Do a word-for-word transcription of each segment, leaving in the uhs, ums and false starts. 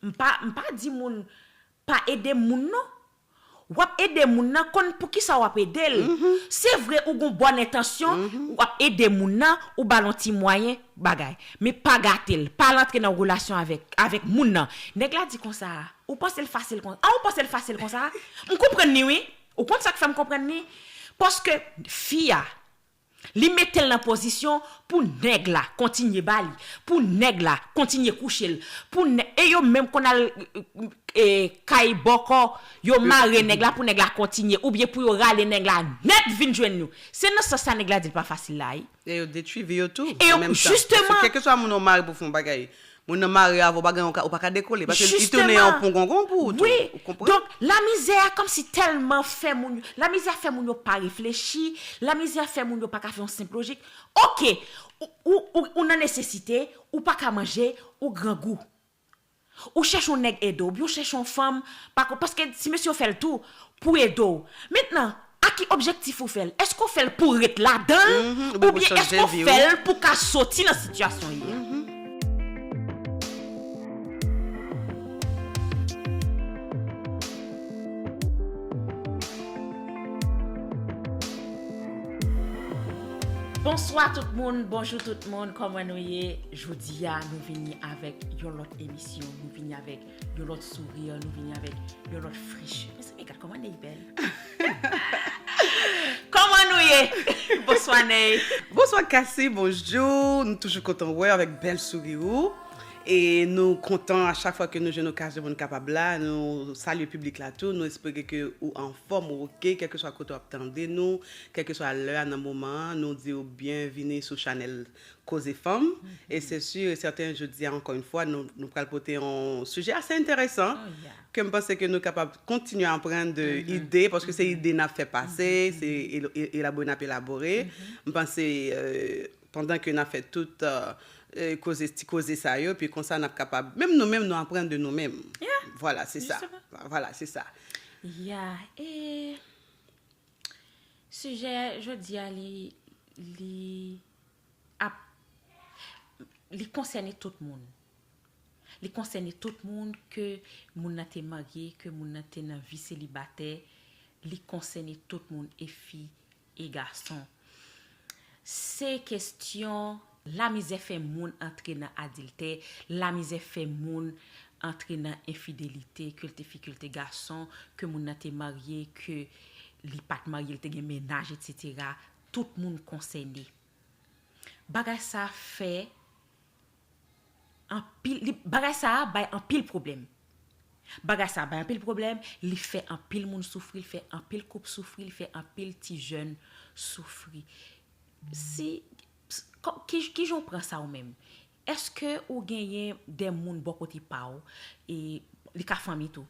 M pa, m pa di moun pa ede moun non. W ap ede moun nan, konn poukisa w ap ede l. Se vre ou gon bòn entansyon, w ap ede moun nan, ou ba l yon ti mwayen, bagay. Men pa gate l, pa al antre nan relasyon avèk, avèk moun nan. Nèg la di konsa, ou panse l fasil konsa? A, ou panse l fasil konsa? M konprann li wi. Ou konn sa k fè m konprann li? Paske fi a, li mete l nan pozisyon pou nèg la kontinye ba li, pou nèg la kontinye kouche l, pou nè-, e yo menm konn al, e, kay bòkò, yo mare nèg la pou nèg la kontinye, oubyen pou yo rale nèg la nèt vin jwenn yo. Se nan sans sa nèg la di l pa fasil la, wi. E yo detwi vi yo tou. E yo, an menm tan. Jisteman. Paske kèlkeswa moun ou mare pou fè yon bagay, moun nan mare avè w, ou pa gen, ou pa ka dekole. Paske li tounen yon pon gongon pou ou tou. Wi. Ou konprann? Donk, lamizè a kòmsi tèlman fè moun yo, lamizè a fè moun yo pa reflechi, lamizè a fè moun yo pa ka fè yon senp lojik. Oke, ou, ou, ou, ou nan nesesite, ou pa ka manje, ou grangou. Ou chèche yon nèg ede w, oubyen ou chèche yon fanm, pa ko-, paske ti mesye yo fè l tou pou ede w. Mentnan, a ki objektif ou fè l? Èske w fè l pou w ret ladan l, oubyen èske w fè l pou w ka soti nan sitiyasyon w ye a? Bonswa tout moun, bonjou tout moun, kòman nou ye? Jodi a, nou vini avèk yon lòt emisyon, nou vini avèk yon lòt souri, nou vini avèk yon lòt frechè. Mezanmi, gad kòman Ney bèl. Kòman nou ye? Bonswa, Ney. Bonswa, Cassie, bonjou. Nou toujou kontan wè w avèk bèl souri ou. E nou kontan a chak fwa ke nou jwenn okazyon pou nou kapab la. Nou salye piblik la tou. Nou espere ke ou anfòm, ou oke, kèlkeswa kote w ap tande nou, kèlkeswa lè a nan moman an, nou di w byenvini sou chanèl Koze Fanm. E se si e sèten, jodi a, ankò yon fwa, nou, nou pral pote yon sijè ase enteresan, ke m panse ke nou kapab kontinye aprann de ide, paske se ide n ap fè pase, se elo-, e-, elabore n ap elabore. M panse, euh, pandan ke n ap fè tout, euh, euh, koze, ti koze sa yo, pi konsa n ap kapab, menm nou menm, nou aprann de nou menm. Vwala, se sa. Vwala, se sa. Ya, e sijè jodi a, li, li ap, li konsène tout moun. Li konsène tout moun, ke moun nan te marye, ke moun nan te nan vi selibatè. Li konsène tout moun, e fi, e gason. Se kesyon lamizè fè moun antre nan adiltè, lamizè fè moun antre nan enfidelite, ke l te fi, ke l te gason, ke moun nan te marye, ke li pa t marye, li te gen mennaj, etsetera. Tout moun konsène. Bagay sa fè anpil, li, bagay sa a bay anpil pwoblèm. Bagay sa a bay anpil pwoblèm, li fè anpil moun soufri, li fè anpil koup soufri, li fè anpil ti jèn soufri. Si, ki, ki jan w pran sa ou menm? Èske ou genyen de moun bò kote pa w, e li ka fanmi tou,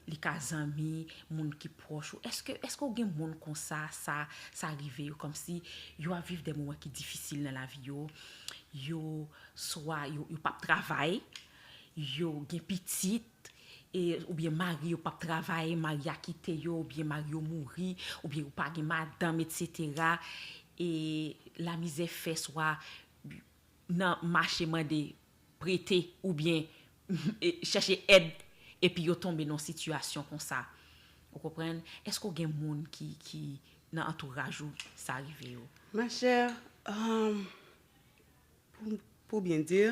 li ka zanmi, moun ki pwòch ou? Èske, èske ou gen moun konsa, sa, sa rive yo, kòmsi yo ap viv de moman ki difisil nan lavi yo, yo swa yo, yo p ap travay, yo gen pitit, e, oubyen mari yo p ap travay, mari a kite yo, oubyen mari yo mouri, oubyen yo pa gen madanm, etsetera. E lamizè fè swa nan mache mande prete oubyen e, chèche èd, epi yo tonbe nan sitiyasyon konsa. Ou konprann? Èske w gen moun ki, ki nan antouraj ou sa rive yo? Ma chère, euh, pou, pou byen di,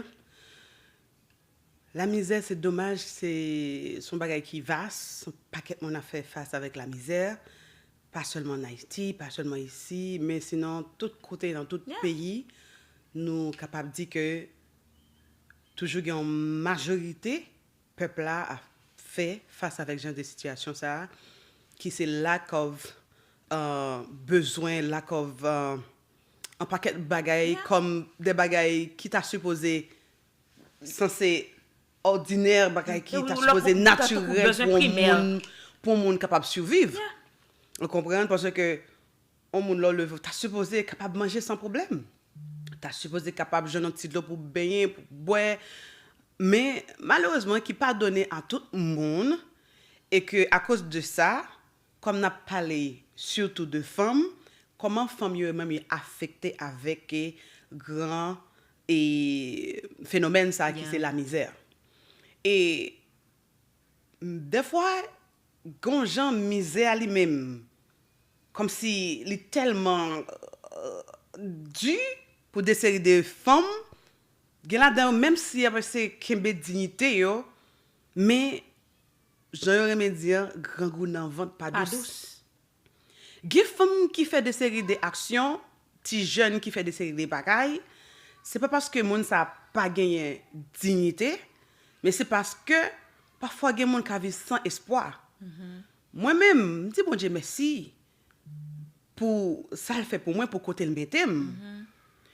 lamizè, se domaj, se, se yon bagay ki vas, yon pakèt moun ap fè fas avèk lamizè, pa sèlman an Ayiti, pa sèlman isi, men sinon tout kote, nan tout peyi, nou kapab di ke toujou gen yon majorite pèp la ap fè fas avèk jan de sitiyasyon sa a, ki se lack of, euh, bezwen, lack of, euh, yon pakèt bagay, kòm de bagay ki ta sipoze, sanse òdinè, bagay ki ta sipoze natirèl pou yon moun, pou yon moun kapab siviv. Ou konprann? Paske yon moun lè w leve, ou ta sipoze kapab manje san pwoblèm. Ta sipoze kapab jwenn yon ti dlo pou benyen, pou bwè. Men, malerezman, ki pa done a tout moun, e ke akoz de sa, kòm n ap pale sitou de fanm, kòman fanm yo menm yo afekte avèk, e, gran, e, fenomèn sa ki se lamizè. E Dèfwa, gon jan mizè a li menm, kòmsi li tèlman euh, di pou de seri de fanm, gen ladan yo, menm si y ap eseye kenbe diyite yo, men jan yo renmen di an, grangou nan vant pa dous. Gen fanm ki fè de seri de aksyon, ti jèn ki fè de seri de bagay, se pa paske moun sa pa genyen diyite, men se paske pafwa gen moun ka viv san espwa. Mwen menm, m di Bondye mèsi pou sa l fè pou mwen, pou kote l mete m.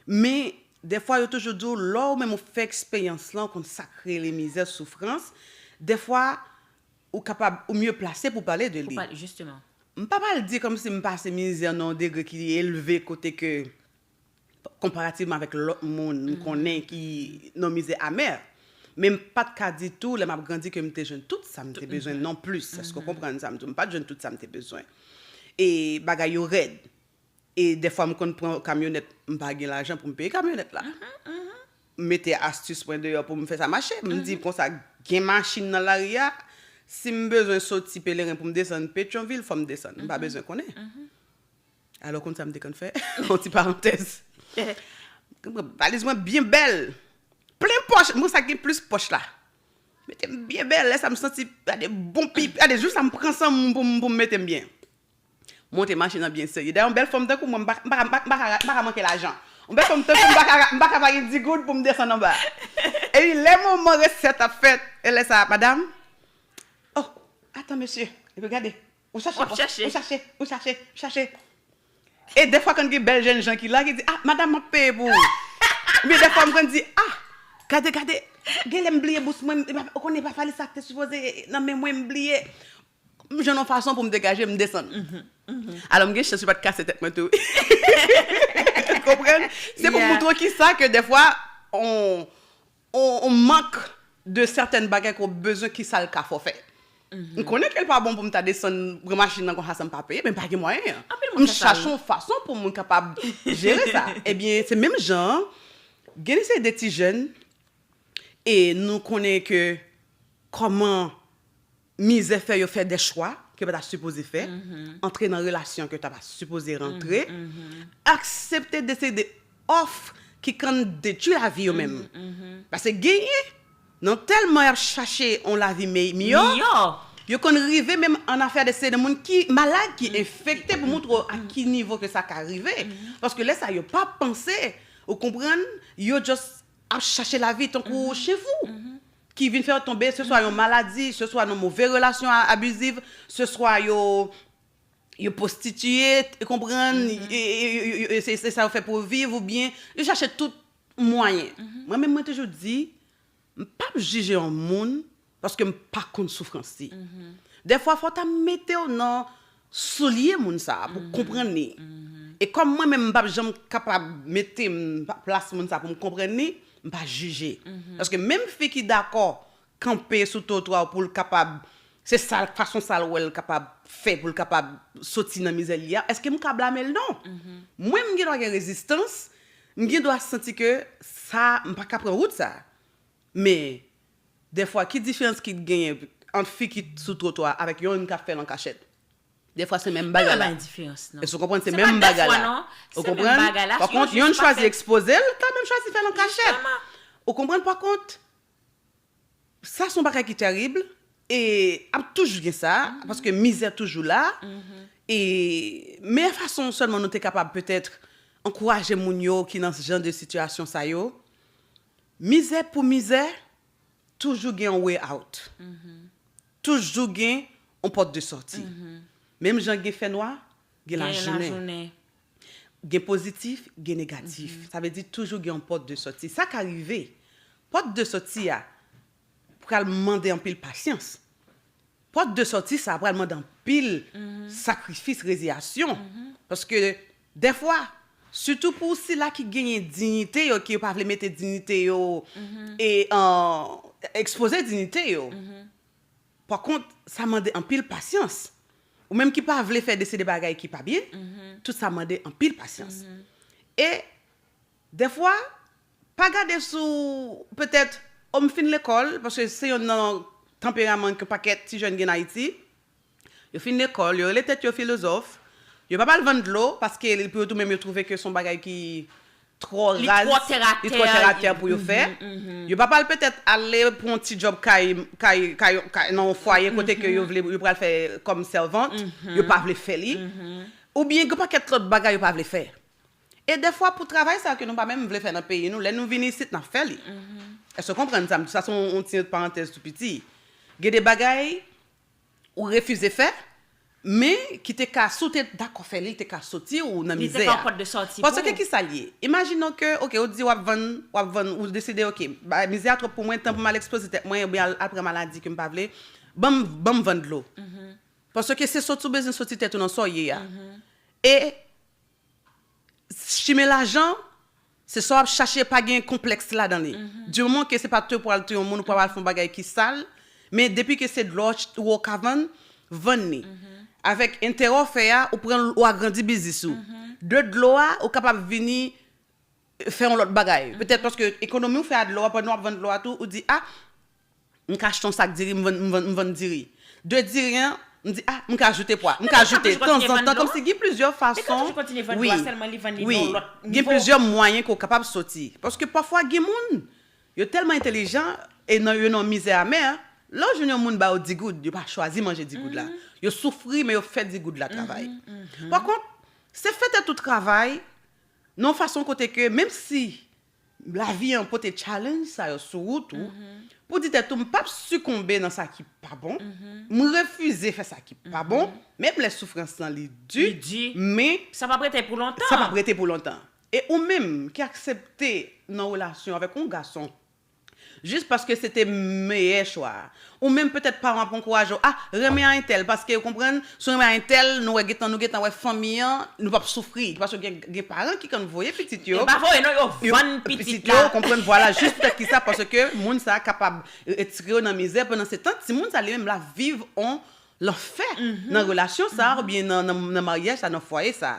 Men dèfwa yo toujou di w lè w menm ou fè eksperyans lan, ou konn sa k rele mizè, soufrans, dèfwa ou kapab, ou mye plase pou pale de li. Jisteman. M pa pral di kòmsi m pase mizè nan yon degre ki elve kote ke konparativman avèk lòt moun m konnen ki nan mizè amè. Men m pa t ka di tou lè m ap grandi ke m te jwenn tout sa m te bezwen non plis. Èske w konprann sa m di w? M pa t jwenn tout sa m te bezwen. E bagay yo rèd. E dèfwa m konn pran kamyonèt, m pa gen lajan pou m peye kamyonèt la. M mete astis mwen deyò pou m fè sa mache. M di konsa, gen machin nan lari a, si m bezwen soti Pelerin pou m desann Petyonvil, fò m desann. M pa bezwen konnen. Alò konn sa m te konn fè? Yon ti parantèz. Valiz mwen byen bèl. Plen pòch. Mwen sa gen plis pòch la. Mete m byen bèl. Lè sa m santi gade bon pi. Gade jou sa m pran san m pou m pou m mete m byen. Monte machin nan byen serye. Dayè yon bèl fanm tankou mwen m pa m pa m pa m pa ka manke lajan. Yon bèl fanm tankou m pa ka m pa ka pa gen dis goud pou m desann anba. Epi lè moman resèt ap fèt, e lè sa, madam, oh, atan mesye. Epi gade, ou chache, ou chache, ou chache, ou chache. E dèfwa konn gen bèl jèn jan ki la ki di, ah, madam, m ap peye pou ou. Men dèfwa m konn di, ah, gade, gade, genlè m bliye bous mwen, ou konnen pa valiz sa te sipoze nan men mwen, m bliye. M jwenn yon fason pou m degaje, m desann. Alò m gen chans yo pa t kase tèt mwen tou. Konprann? Se pou m moutre w kisa ke dèfwa on on mank de sètèn bagay ke w bezwen, kisa l ka fè w fè. M konnen ke l pa bon pou m ta desann pran machin nan konsa san m pa peye, men m pa gen mwayen an. M chache yon fason pou moun kapab jere sa. Ebyen, se menm jan an, gen de seri de ti jèn, e nou konnen ke kòman mizè fè yo fè de chwa ke yo pa ta sipoze fè, antre nan relasyon ke yo ta pa sipoze rantre, aksepte de seri de òf ki konn detwi lavi yo menm. Paske genyen, nan tèlman y ap chache yon lavi miyò, yo konn rive menm an afè de seri de moun ki malad, ki enfekte, pou montre w a ki nivo ke sa ka rive. Paske lè sa yo pa panse, ou konprann, yo just ap chache lavi tankou chen fou. Ki vin fè yo tonbe, se swa yon maladi, se swa nan move relasyon abiziv, se swa yo yo pwostitiye, konprann, se sa yo fè pou yo viv, oubyen yo chache tout mwayen. Mwen menm, mwen toujou di, m p ap jije yon moun paske m pa konn soufrans li. Dèfwa, fò w ta mete w nan soulye moun sa a pou w konprann li. E kòm mwen menm, m p ap janm kapab mete m nan plas moun sa a pou m konprann li, m pa jije. Paske menm fi ki dakò kanpe sou twotwa pou l kapab, se sa, fason sa l wè l kapab fè pou l kapab soti nan mizè li a, èske m ka blame l? Non. Mwen, m gen dwa gen rezistans, m gen dwa santi ke sa, m pa ka pran wout sa. Men, dèfwa, ki diferans ki genyen ant fi ki sou twotwa avèk yon moun k ap fè l an kachèt? Dèfwa, se menm bagay la. Èske w konprann? Se menm bagay la. Ou konprann? Pa kont, yonn chwazi ekspoze l, lòt la menm chwazi fè l an kachèt. Ou konprann? Pa kont, sa se yon bagay ki tèrib, e ap toujou gen sa, paske mizè toujou la. E meyè fason sèlman nou te kapab petèt ankouraje moun yo ki nan jan de sitiyasyon sa yo, mizè pou mizè, toujou gen yon way out. Toujou gen yon pòt de sòti. Menm jan gen fènwa, gen lajounen. Gen pozitif, gen negatif. Sa vle di toujou gen yon pòt de sòti. Sa ka rive, pòt de sòti a pral mande anpil pasyans. Pòt de sòti sa a pral mande anpil sakrifis, reziyasyon. Paske dèfwa, sitou pou sila ki genyen diyite yo, ki yo pa vle mete diyite yo, e ekspoze diyite yo. Pa kont, sa mande anpil pasyans. Ou menm ki pa vle fè de seri de bagay ki pa byen, tout sa mande anpil pasyans. E dèfwa, pa gade sou petèt, o, m fin lekòl, paske se yonn nan tanperaman ke pakèt ti jèn gen Ayiti. Yo fin lekòl, yo rele tèt yo filozòf. Yo pa pral vann dlo, paske pou yo tou menm yo twouve ke se yon bagay ki twò raz, li twò tèratè pou yo fè. Yo pa pral petèt ale pou yon ti djòb kay, kay, kay, kay, nan yon fwaye kote ke yo vle, yo pral fè kòm sèvant, yo pa vle fè li. Oubyen gen pakèt lòt bagay yo pa vle fè. E dèfwa pou travay sa ke nou pa menm vle fè nan peyi nou, lè nou vini isit, n ap fè li. Èske w konprann sa m di? Sa se yon, yon ti parantèz tou piti. Gen de bagay ou refize fè, men ki te ka, si w te dakò fè li, li te ka soti w nan mizè a. Li te ka yon pòt de sòti pou ou. Paske ki sa l ye? Imajinon ke, oke, ou di w ap vann, w ap vann, ou deside, oke, ba, mizè a twòp pou mwen, tan pou m al ekspoze tèt mwen, oubyen al, al pran maladi ke m pa vle, ban m, ban m vann dlo. Paske se soti w bezwen soti tèt ou nan sa w ye a. E chimen lajan, se sa w ap chache, pa gen konplèks ladan li. Di moman ke se pa te pral touye yon moun, ou pa pral fè yon bagay ki sal, men depi ke se dlo w ch-, ou ka vann, vann li. Avèk enterè w fè a, ou pran, ou agrandi biznis ou. De dlo a, ou kapab vini fè yon lòt bagay. Petèt paske ekonomi w fè a dlo a, pandan w ap vann dlo a tou, ou di, a, m ka achte yon sak diri, m vann, m vann, m vann diri. De diri an, m di, a, m ka ajoute pwa, m ka ajoute tanzantan, kòmsi gen plizyè fason. Wi, gen plizyè mwayen ke w kapab soti. Paske pafwa gen moun, yo tèlman entèlijan, e nan, yo nan mizè amè, lè w jwenn yon moun ba yo di goud, yo pa chwazi manje di goud la. Yo soufri, men yo fè di goud la travay. Pa kont, se fè tèt ou travay, nan yon fason kote ke, menm si lavi an pote challenge sa yo sou wout ou, pou di tèt ou, m p ap sikonbe nan sa ki pa bon, m refize fè sa ki pa bon, menm lè soufrans lan li di, men sa p ap rete pou lontan. Sa p ap rete pou lontan. E ou menm ki aksepte nan relasyon avèk yon gason, jis paske se te meyè chwa a. Ou menm petèt paran w ap ankouraje w, a, renmen a entèl, paske ou konprann, si w renmen a entèl, nou wè gentan, nou gentan wè fanmi an, nou p ap soufri. Paske gen, gen paran ki konn voye pitit yo. Yo pa voye non, yo vann pitit la. Yo, pitit yo, ou konprann, vwala, jis poutèt ki sa, paske moun sa a kapab retire yo nan mizè, pandan se tan, timoun sa li menm l ap viv on lanfè nan relasyon sa a, oubyen nan, nan, nan maryaj sa, nan fwaye sa.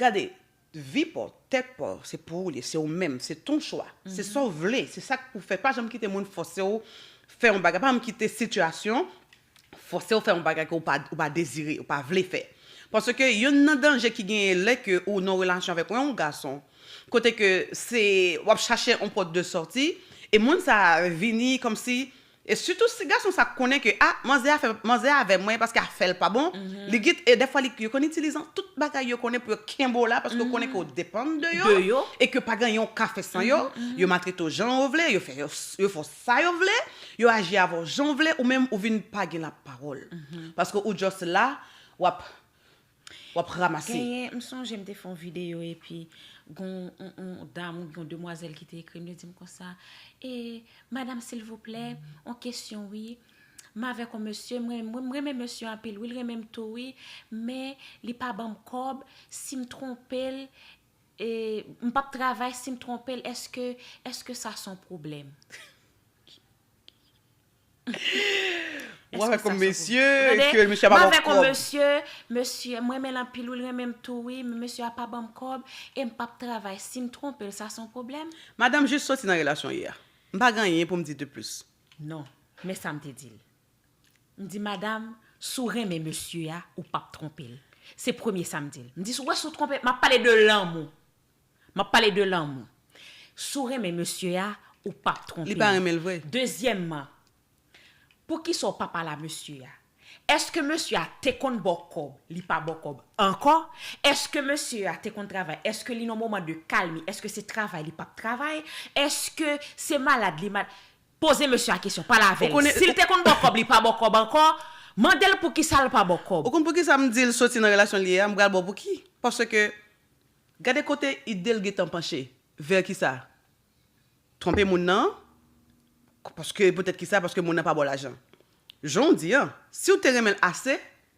Gade, vi pa w, tèt pa w, se pou ou li ye, se ou menm, se ton chwa. Se sa w vle, se sa k pou fèt. Pa janm kite moun fòse w fè yon bagay, pa janm kite sitiyasyon fòse w fè yon bagay ke w pa, ou pa dezire, ou pa vle fè. Paske yonn nan danje ki genyen lè ke ou nan relasyon avèk yon gason, kote ke se, w ap chache yon pòt de sòti, e moun sa a vini kòmsi, e sitou si gason sa konnen ke, a, manzè a fè, manzè a avè mwen paske afè l pa bon, li git, e dèfwa li, yo konn itilize tout bagay yo konnen pou yo kenbe w la, paske yo konnen ke w depann de yo, e ke pa gen anyen w ka fè san yo, yo maltrete w jan yo vle, yo fè, yo, yo fè w sa yo vle, yo aji avè w jan w vle, ou menm ou vin pa gen lapawòl. Paske ou just la, w ap, w ap ranmase. Genyen, m sonje m te fè yon videyo epi gon yon, yon dam, yon demwazèl ki te ekri m, li di m konsa, e, madam, silvouplè, yon kesyon wi. M avèk yon mesye, m renmen, m renmen mesye anpil wi, l renmen m tou wi, men li pa ban m kòb, si m twonpe l, e, m p ap travay, si m twonpe l, èske, èske sa se yon pwoblèm? Ou avèk yon mesye, ke mesye a pa ba w kòb. M avèk yon mesye, mesye, m renmen l anpil wi, l renmen m tou wi, men mesye a pa ban m kòb, e m p ap travay, si m twonpe l, sa se yon pwoblèm? Madanm, jis soti nan relasyon w ye a. M pa gen anyen pou m di de plis. Non, men sa m te di l. M di, madam, si w renmen mesye a, ou p ap twonpe l. Se premye sa m di l. M di, si w wè si w twonpe, m ap pale de lanmou. M ap pale de lanmou. Si w renmen mesye a, ou p ap twonpe l. Li pa renmen l vre. Dezyèmman, poukisa w pa pale a mesye a? Èske mesye a te konn ba w kòb, li pa ba w kòb ankò? Èske mesye a te konn travay? Èske li nan moman de kalmi? Èske se travay li p ap travay? Èske se malad li mal? Poze mesye a kesyon, pale avè l. Si l te konn ba w kòb, li pa ba w kòb ankò, mande l poukisa l pa ba w kòb. Ou konn poukisa m di l soti nan relasyon l ye a? M pral ba w pouki. Paske, gade kote ide l gentan panche. Vè kisa? Twonpe moun nan, paske, poutèt kisa? Paske moun nan pa ba w lajan. Jan w di an, si w te renmen l ase,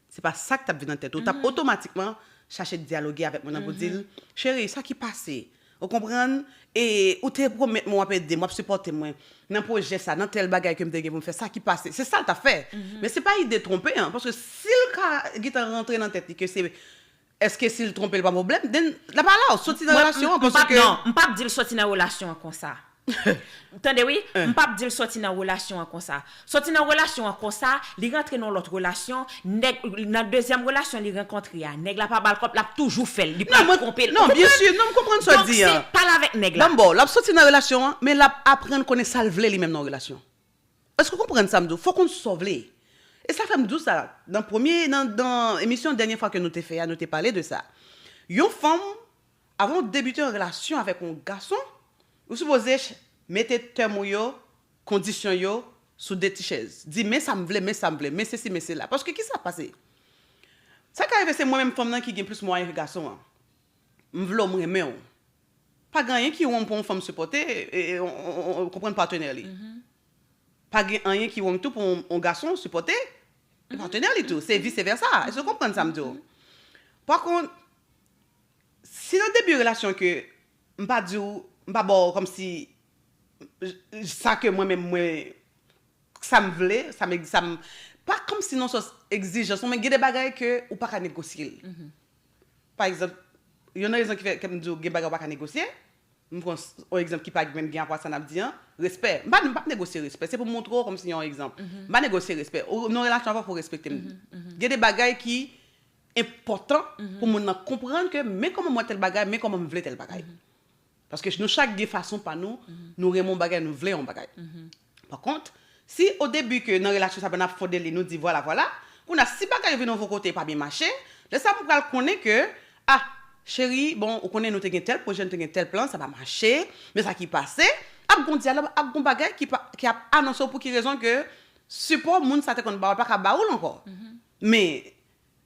se pa sa k t ap vin nan tèt ou. Ou t ap otomatikman chache dyaloge avèk moun nan pou di l, cheri, sa ki pase? Ou konprann? E ou te pwomèt mwen w ap ede m, w ap sipòte mwen nan pwojè sa, nan tèl bagay ke m te gen pou m fè, sa ki pase? Se sa l t ap fè. Men se pa ide twonpe an, paske si l ka gentan rantre nan tèt li ke se, èske si l twonpe l pa pwoblèm, then l ap ale w, soti nan relasyon an, paske. Non, m p ap di l soti nan relasyon an konsa. Tande wi, m p ap di l soti nan relasyon an konsa. Soti nan relasyon an konsa, li rantre nan lòt relasyon, nèg, nan dezyèm relasyon li rankontre a, nèg la pa ba l kòb, l ap toujou fè l, li pral twonpe l. Non, byen si, non, m konprann sa w di an. Donk, se pale avèk nèg la. Ban m ba w, l ap soti nan relasyon an, men l ap aprann konnen sa l vle li menm nan relasyon. Èske w konprann sa m di w? Fò w konn sa w vle. E sa fè m di w sa, nan premye, nan, nan emisyon dènye fwa ke nou te fè a, nou te pale de sa. Yon fanm, avan w debite yon relasyon avèk yon gason, ou sipoze ch- mete tèm ou yo, kondisyon yo, sou de ti chèz. Di, men sa m vle, men sa m vle, men sesi, men sela. Paske ki sa k pase? Sa ka rive se mwen menm fanm nan ki gen plis mwayen ke gason an. M vle w, m renmen w. Pa gen anyen ki wrong pou yon fanm sipòte, e, e, on, on, on, konprann patnè li. Pa gen anyen ki wrong tou pou yon, yon gason sipòte patnè li tou. Se vice versa. Èske w konprann sa m di w? Pa kont, si nan debi relasyon ke m pa di w, m pa ba w kòmsi j- sa ke mwen menm mwen, sa m vle, sa m, sa m, pa kòmsi nan sans egzijans, men gen de bagay ke ou pa ka negosye l. Pa egzanp, youn nan rezon ki fè ke m di w gen bagay ou pa ka negosye, m pran s- yon egzanp ki pa menm gen rapò a sa n ap di an, respè. M pa, m p ap negosye respè, se pou m montre w kòmsi yon egzanp. M pa negosye respè. Ou nan relasyon avè w, fò w respekte m. Gen de bagay ki enpòtan pou moun nan konprann ke men kòman m wè tèl bagay, men kòman m vle tèl bagay. Paske nou chak gen fason pa nou, nou renmen yon bagay, nou vle yon bagay. Pa kont, si o debi ke nan relasyon sa a n ap fonde li, nou di vwala, vwala, kounye a si bagay yo vin yon vò kote e pa byen mache, lè sa a m pral konnen ke, ah, cheri, bon, ou konnen nou te gen tèl pwojè, nou te gen tèl plan, sa pa mache, men sa ki pase, ap gon dyalòg, ap gon bagay ki, pa, ki ap anonse w pou ki rezon ke sipò moun sa te konn ba w, l pa ka ba ou l ankò. Men,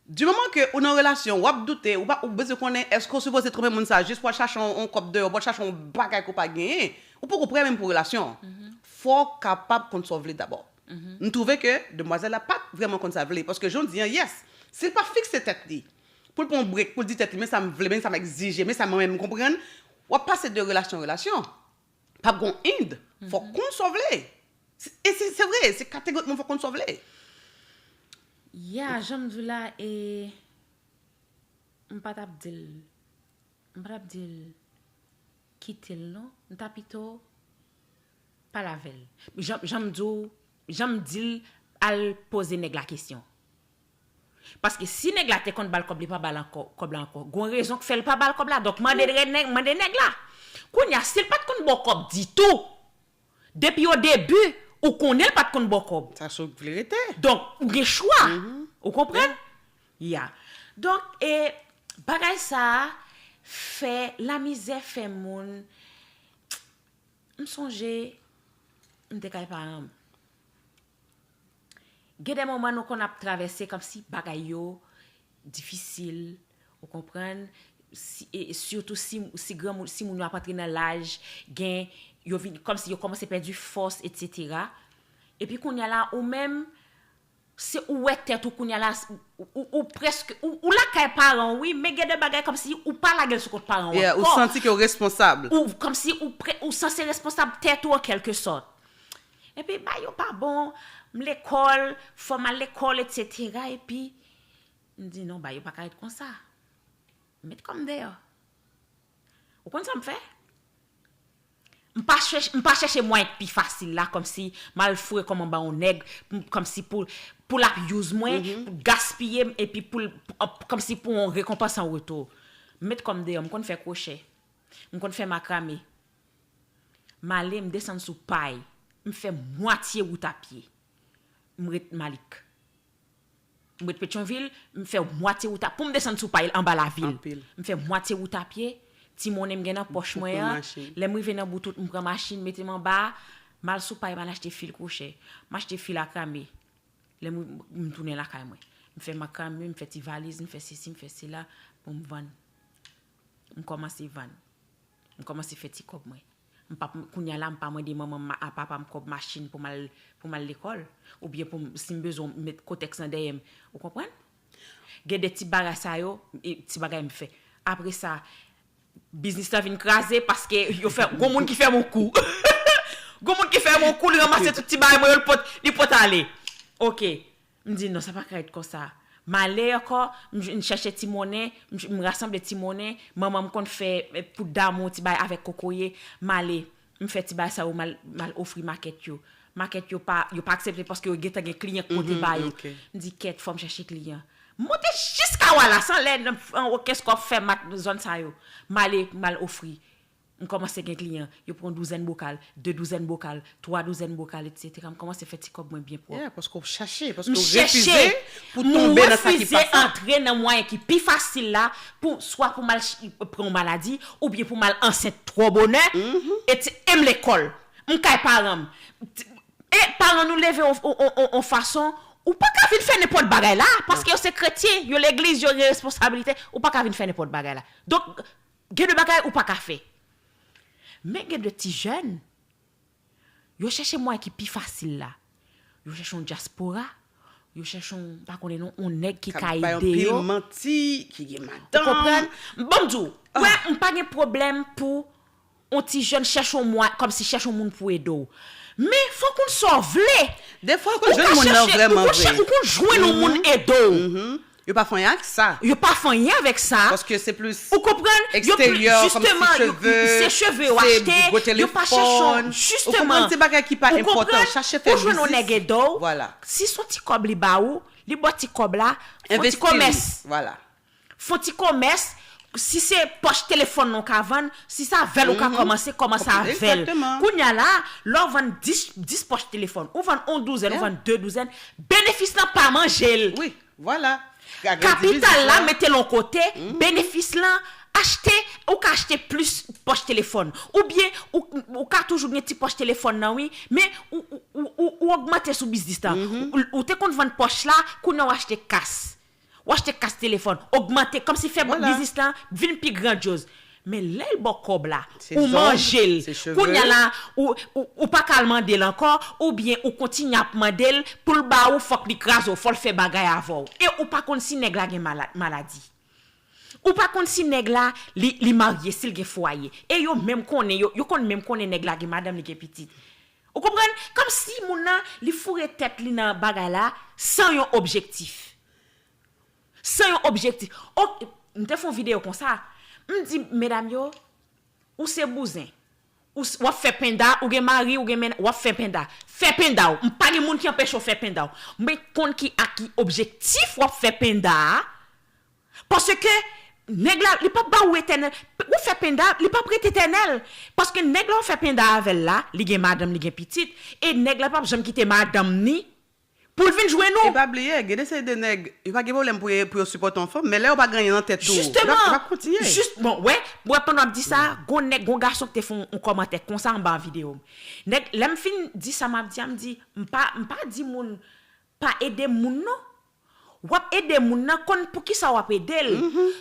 di moman ke ou nan relasyon, w ap doute, ou pa, ou bezwen konnen èske w sipoze twonpe moun sa jis pou w al chache yon, yon kòb deyò, pou w al chache yon bagay ke w pa genyen. Ou poko prè menm pou relasyon an. Fò w kapab konn sa w vle dabò. M twouve ke demwazèl la pa t vrèman konn sa l vle. Paske jan w di an, yes, si l pa fikse tèt li, pou l pran yon brek, pou l di tèt li, men sa m vle, men sa m egzije, men sa mwen menm m konprann, w ap pase de relasyon an relasyon. P ap gon end. Fò w konn sa w vle. E se, se vre, se kategorikman fò w konn sa w vle. Ya, jan m di w la, e, m pa t ap di l, m pa t ap di l kite l non. M ta pito pale avè l. Jan, jan m di w, jan m di l, al poze nèg la kesyon. Paske si nèg la te konn ba l kòb, li pa ba l ankò, kòb la ankò. Gon rezon k fè l pa ba l kòb la. Donk, mande nèg, mande nèg la. Kounye a, si l pa t konn ba w kòb ditou, depi o debi, ou konnen l pa t konn ba w kòb. Sa sou k vle rete. Donk, ou gen chwa. Ou konprann? Ya. Donk, e, bagay sa a fè lamizè fè moun. M sonje, m te kay paran m. Gen de moman nou konn ap travèse kòmsi bagay yo difisil, ou konprann? Si, e, sitou si, si granmoun, si moun yo ap antre nan laj, gen, yo vin, kòmsi yo kòmanse pèdi fòs, etsetera. Epi kounye a la, ou menm, se ou wè tèt ou kounye a la, ou, ou, ou prèske, ou, ou lakay paran w, wi, men gen de bagay kòmsi ou pa lage l sou kont paran w ankò. Yeah, ou santi ke w responsab. Ou, kòmsi ou, pre, ou sanse responsab tèt ou an kèlke sòt. Epi, bagay yo pa bon, m lekòl, fò m al lekòl, etsetera. Epi, m di, non, bagay yo pa ka ret konsa. Met kò m deyò. Ou konn sa m fè? M pa chèch, m pa chèche mwayen k pi fasil la, kòmsi m al foure kò m anba yon nèg, m, kòmsi pou, pou l ap use mwen, pou l gaspiye m, epi pou l, pou, kòmsi pou yon rekonpans an retou. M met kò m deyò, m konn fè kwochè. M konn fè makrame. M ale, m desann sou pay. M fè mwatye wout a pye. M ret Malik. M ret Petyonvil, m fè mwatye wout a, pou m desann sou pay anba lavil. Anpil. M fè mwatye wout a pye, ti monnen m gen nan pòch mwen an, lè m rive nan bout wout, m pran machin, mete m anba, m al sou pay, m al achte fil kwochè. M achte fil a krame. Lè m, m tounen lakay mwen. M fè makrame, m fè ti valiz, m fè sesi, m fè sela, pou m vann. M kòmanse vann. M kòmanse fè ti kòb mwen. M p ap, kounye a la, m pa mande manman m a papa m kòb machin pou m al, pou m al lekòl. Oubyen pou m, si m bezwen met kotèks nan dèyè m. Ou konprann? Gen de ti bagay sa yo, e, ti bagay m fè. Apre sa, biznis la vin kraze paske yo fè, gon moun ki fè m yon kou. Gon moun ki fè m yon kou, li ranmase tout ti bagay mwen yo, li pot, li pot ale. Oke. M di, non, sa pa ka ret konsa. M ale ankò, m, m chèche ti monnen, m, m rasanble ti monnen, manman m konn fè, eh, poud damou, ti bagay avèk kokoye, m ale. M fè ti bagay sa yo, m al, m al ofri makèt yo. Makèt yo pa, yo pa aksepte paske yo gentan gen kliyan k pote ba yo. M di, kèt, fò m chèche kliyan. M monte jiska Wallace anlè, nan, anwo Kenskòf, Fèmat, zòn sa yo. M ale, m al ofri. M kòmanse gen kliyan. Yo pran douzèn bokal, de douzèn bokal, twa douzèn bokal, etsetera. M kòmanse fè ti kòb mwen byen pwòp. Yeah, paske w chache, paske w refize pou tonbe nan sa ki pa sa. M refize antre nan mwayen ki pi fasil la, pou, swa pou m al ch- pran yon maladi, oubyen pou m al ansent twò bonè, e ti, e m lekòl. M kay paran m. E paran nou leve yon, yon, yon, yon, yon fason, ou pa ka vin fè nenpòt bagay la, paske yo se kretyen, yo legliz, yo gen responsabilite, ou pa ka vin fè nenpòt bagay la. Donk, gen de bagay ou pa ka fè. Men gen de ti jèn, yo chèche mwayen ki pi fasil la. Yo chèche yon dyaspora, yo chèche yon, pa konnen non, yon nèg ki ka ede yo. K ap bay anpil manti, ki gen madanm. Ou konprann? Ban m di w, wè, m pa gen pwoblèm pou yon ti jèn chèche yon mwa, kòmsi chèche yon moun pou ede w. Men, fòk ou konn sa w vle. Defwa, ou konn jwenn moun nan vrèman vre. Ou konn jwenn yon moun ede w. Yo pa fè anyen ak sa. Yo pa fè anyen avèk sa. Paske se plis eksteryè, kòmsi cheve, se cheve yo achte, yo pa chèche yon, jisteman. Ou konprann, se bagay ki pa enpòtan. Chache fè biznis. Ou jwenn yon nèg ede w. Vwala. Si se yon ti kòb li ba ou, li ba w ti kòb la, fè yon ti komès. Vwala. Fè yon ti komès, si se pòch telefòn nan w ka vann, si se avè l ou ka kòmanse, kòmanse avè l. Kounye a la, lè w vann dis, dis pòch telefòn, ou vann yon douzèn, ou vann de douzèn, benefis lan pa manje l. Wi, vwala. Kapital la, mete l yon kote, benefis lan, achte, ou ka achte plis pòch telefòn. Oubyen, ou, ou ka toujou gen ti pòch telefòn nan, wi, men ou, ou, ou, ou, ou ogmante sou biznis lan. Ou, ou te konn vann pòch la, kounye a w achte kas. W achte kas telefòn, ogmante, kòmsi fè biznis lan vin pi grandyoz. Men lè l ba w kòb la, ou manje l. Kounye a la, ou, ou, ou pa ka al mande l ankò, oubyen ou kontinye ap mande l, pou l ba ou, fòk li kraze w, fò l fè bagay avè w. E ou pa konn si nèg la gen mala-, maladi. Ou pa konn si nèg la, li, li marye, si l gen fwaye. E yo menm konnen, yo, yo konn menm konnen nèg la gen madanm, li gen pitit. Ou konprann? Kòmsi moun nan, li foure tèt li nan bagay la, san yon objektif. San yon objektif. Ok, m te fè yon videyo konsa. M di, medam yo, ou se bouzen. Ou s- w ap fè penda, ou gen mari, ou gen mennaj, w ap fè penda. Fè penda w. M pa gen moun ki anpeche w fè penda w. Men konn ki ak ki objektif w ap fè penda a. Paske nèg la, li p ap ba ou etènèl. Ou fè penda, li p ap ret etènèl. Paske nèg la w fè penda avè l la, li gen madanm, li gen pitit. E nèg la p ap janm kite madanm ni pou l vin jwenn ou. E pa bliye, gen de seri de nèg, yo pa gen pwoblèm pou, pou yo sipòte yon fanm, men lè yo pa gen anyen nan tèt yo, yo ap, yo ap kontinye. Jis, bon, wè, wè, pandan w ap di sa, gon nèg, gon gason ki te fè yon, yon kòmantè konsa anba videyo m. Nèg, lè m fin di sa m ap di a, m di, m pa, m pa di moun pa ede moun non. W ap ede moun nan, konn poukisa w ap ede l.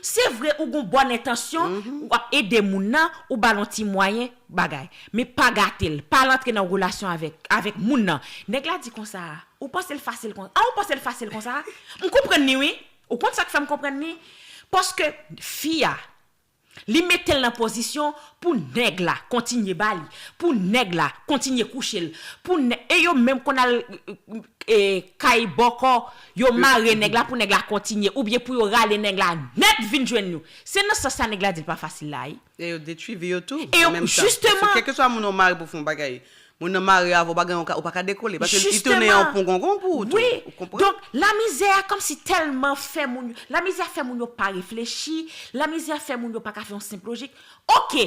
Se vre ou gon bòn entansyon, w ap ede moun nan, ou ba l yon ti mwayen, bagay. Men pa gate l, pa al antre nan relasyon avèk, avèk moun nan. Nèg la di konsa, ou panse l fasil konsa? A, ou panse l fasil konsa? M konprann li wi. Ou konn sa k fè m konprann li? Paske fi a, li mete l nan pozisyon pou nèg la kontinye ba li, pou nèg la kontinye kouche l, pou nè- e yo menm konn al, e, kay bòkò, yo mare nèg la pou nèg la kontinye, oubyen pou yo rale nèg la nèt vin jwenn yo. Se nan sans sa nèg la di l pa fasil la, wi. E yo detwi vi yo tou, e yo, an menm tan. Jisteman. Paske kèlkeswa moun ou mare pou fè yon bagay, moun nan mare avè w, ou pa gen, ou pa ka dekole. Paske li tounen yon pongongon pou ou tou. Wi. Ou konprann? Donk, lamizè a kòmsi tèlman fè moun yo, lamizè a fè moun yo pa reflechi, lamizè a fè moun yo pa ka fè yon senp lojik. Ok,